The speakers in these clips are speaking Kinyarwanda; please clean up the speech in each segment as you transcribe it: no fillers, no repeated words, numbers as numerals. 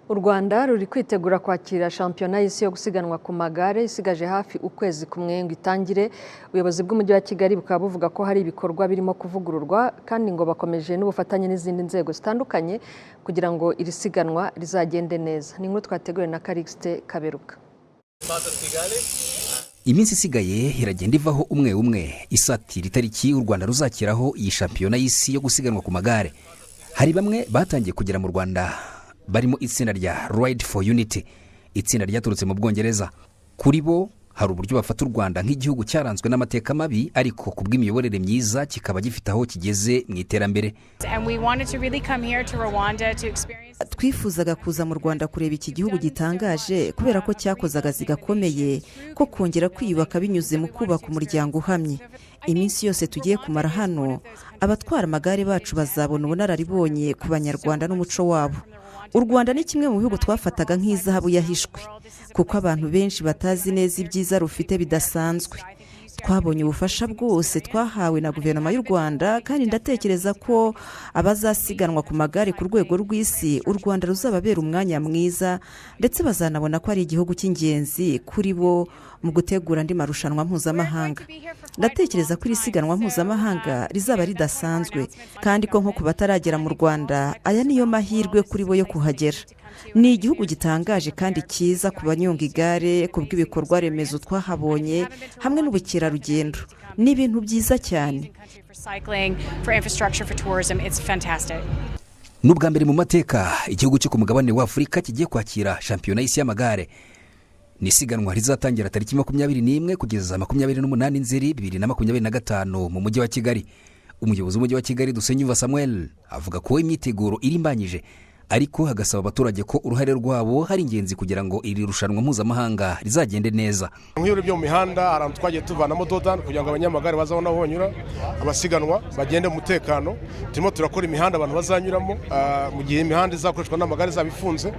U Rwanda ruri kwitegura kwakira shampiyona y'isi yo gusiganwa ku magare isigaje hafi ukwezi kumwe ngo itangire. Ubuyobozi bw'Umujyi wa Kigali bukaba buvuga ko hari ibikorwa birimo kuvugururwa, kandi ngo bakomeje n'ubufatanye n'izindi nzego zitandukanye kugira ngo iri siganwa rizagende neza. Ni inkuru twateguwe na Calixte Kaberuka. Iminsi isigaye iragenda ivaho umwe umwe isatira itariki u Rwanda ruzakiraho iyi shampiyona y'isi yo gusiganwa ku magare. Hari bamwe batangiye kugera mu Rwanda, barimo itsinda rya Ride for Unity, itsinda ryaturutse mu Bwongereza. Kuri bo hari uburyo bafata u Rwanda nk'igihugu cyaranzwe n'amateka mabi, ariko ku bw'imiyoborere myiza kikaba gifite aho kigeze mu iterambere. Twifuzaga kuza mu Rwanda kureba iki gihugu gitangaje, kubera ko cyakoze akazi gakomeye ko kongera kwiyubaka binyuze mu kubaka umuryango uhamye. Iminsi yose tugiye kumara hano, abatwara amagare bacu bazabona ubunararibonye ku Banyarwanda n'umuco wabo. U Rwanda ni kimwe mu bihugu twafataga nk'izahabu yahishwe, kuko abantu benshi batazi neza ibyiza rufite bidasanzwe. Twabonye ubufasha bwose twahawe na guverinoma y'u Rwanda, kandi ndatekereza ko abazasiganwa ku magare ku rwego rw'isi, u Rwanda ruzababera umwanya mwiza, ndetse bazanabona ko ari igihugu cy'ingenzi kuri bo mu gutegura andi marushanwa mpuzamahanga. Ndatekereza ko iri siganwa mpuzamahanga rizaba ridasanzwe, kandi ko nko ku bataragera mu Rwanda, aya niyo mahirwe kuri bo yo kuhagera. Ni igihugu gitangaje kandi cyiza ku banyonga igare, ku bw'ibikorwa remezo twahabonye hamwe n'ubukerarugendo. Ni ibintu byiza cyane. N'ubwa mbere mu mateka igihugu cyo ku mugabane wa Afurika kigiye kwakira shampiyona y'isi y'amagare. Ni isiganwa rizatangira tariki 21 kugeza 28 Nzeri 2025 mu mujyi wa Kigali. Umuyobozi w'Umujyi wa Kigali, Dusenyumva Samuel, avuga ko imyiteguro irimbanyije, ariko hagasaba abaturage ko uruhare rwabo hari ingenzi kugira ngo iri rushanwa mpuzamahanga rizagende neza. Nk'ibiro byo mu mihanda, ahantu twagiye tuvanamo dodani kugira ngo abanyamagare bazabone aho banyura, abasiganwa bagende mu mutekano. Turimo turakora imihanda abantu bazanyuramo mu gihe imihanda izakoreshwa n'amagare izaba ifunze.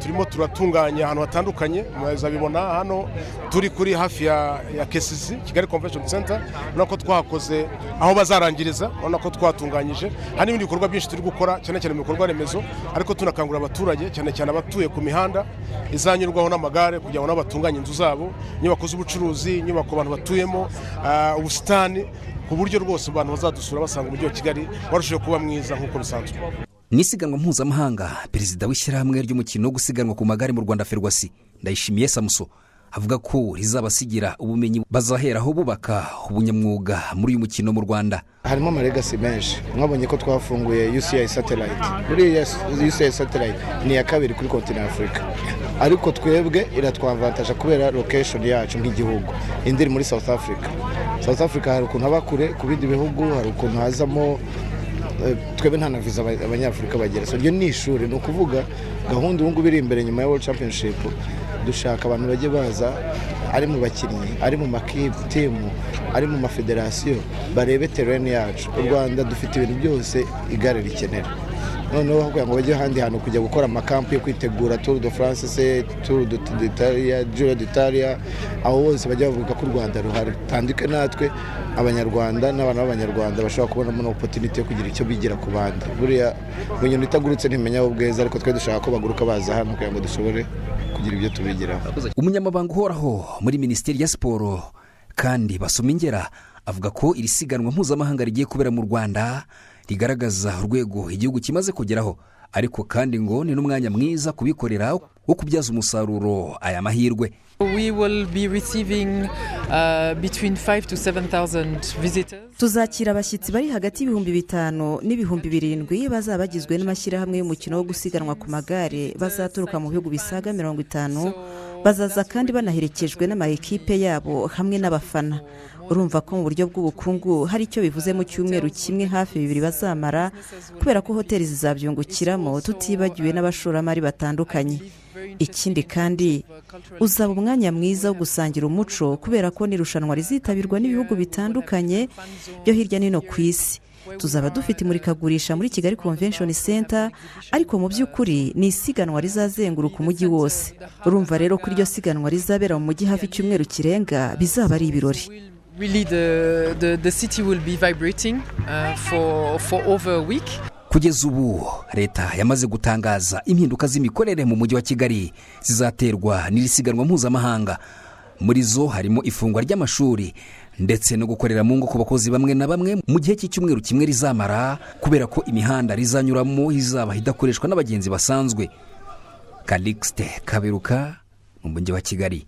Turimo turatunganya ahantu hatandukanye, muzabibona hano turi kuri hafi ya KCC, Kigali Convention Center, urabona ko twahakoze aho bazarangiriza, urabona ko twatunganyije. Hari n'ibindi bikorwa byinshi turi gukora, cyane cyane mu bikorwa remezo, ariko tunakangurira abaturage, cyane cyane abatuye ku mihanda izanyurwaho n'amagare, kugira ngo nabo batunganye inzu zabo, inyubako z'ubucuruzi, inyubako abantu batuyemo, ubusitani, ku buryo rwose abantu bazadusura basanga Umujyi wa Kigali warushijeho kuba mwiza nk'uko bisanzwe. Mu isiganwa mpuzamahanga, perezida w'ishyirahamwe ry'umukino wo gusiganwa ku magare mu Rwanda, FERWACY, Ndayishimiye Samuso, avuga ko rizabasigira ubumenyi bazaheraho bubaka ubunyamwuga muri uyu mukino mu Rwanda. Harimo ama legacy menshi. Mwabonye ko twafunguye UCI satellite. Muri UCI satellite ni iya kabiri kuri continent Africa, ariko twebwe iratwavantaje kubera location yacu nk'igihugu. Indi iri muri South Africa. South Africa hari ukuntu haba kure ku bindi bihugu, hari ukuntu hazamo twebwe nta na visa Abanyafurika bagera. So iryo ni ishuri. Ni ukuvuga gahunda ubu ngubu iri imbere nyuma ya World Championship, dushaka abantu bajye baza, ari mu bakinnyi, ari mu makipe, ari mu mafederasiyo, barebe terrain yacu. U Rwanda dufite ibintu byose igare rikenera. Noneho kugira ngo bajye ahandi hantu kujya gukora amakampu yo kwitegura Tour de France, se Tour d'Italia, Giro d'Italia, aho bose bajya bavuga ko u Rwanda ruhari. Tandike natwe Abanyarwanda n'abana b'Abanyarwanda bashobora kubonamo n'opportunity yo kugira icyo bigira ku bandi. Buriya ngo inyoni itagurutse ntimenya aho bweza, ariko twe dushaka ko baguruka baza hano kugira ngo dushobore kugira ibyo tubigiraho. Umunyamabanga uhoraho muri Minisiteri ya Siporo kandi, Basomingera, avuga ko iri siganwa mpuzamahanga rigiye kubera mu Rwanda rigaragaza urwego igihugu kimaze kugeraho, ariko kandi ngo ni n'umwanya mwiza kubikorera wo kubyaza umusaruro aya mahirwe. We will be receiving between 5 to 7,000 visitors. Tuzakira abashyitsi bari hagati y'5,000 n'ibihumbi 7 bazaba bagizwe n'amashyirahamwe y'umukino wo gusiganwa ku magare bazaturuka mu bihugu bisaga 50. Bazaza kandi banaherekejwe n'ama ekipe yabo hamwe n'abafana. Urumva ko mu buryo bw'ubukungu hari icyo bivuze mu cyumweru kimwe hafi 2 bazamara, kubera ko hoteli zizabyungukiramo, tutibagiwe n'abashoramari batandukanye. Ikindi kandi, uzaba umwanya mwiza wo gusangira umuco, kubera ko n'irushanwa rizitabirwa n'ibihugu bitandukanye byo hirya no hino ku isi. Tuzaba dufite imurikagurisha muri Kigali Convention Center, ariko mu by'ukuri ni isiganwa rizazenguruka umujyi wose. Urumva rero ko iryo siganwa rizabera mu mujyi hafi icyumweru kirenga, bizaba ari ibirori. Really, the city will be vibrating for over a week. Kugeza ubu leta yamaze gutangaza impinduka z'imikorere mu mujyi wa Kigali zizaterwa n'iri siganwa mpuzamahanga. Muri zo harimo ifungwa ry'amashuri ndetse no gukorera mu ngo ku bakozi bamwe na bamwe mu gihe cy'icyumweru kimwe rizamara, kubera ko imihanda rizanyuramo izaba idakoreshwa n'abagenzi basanzwe. Calixte Kaberuka mu mujyi wa Kigali.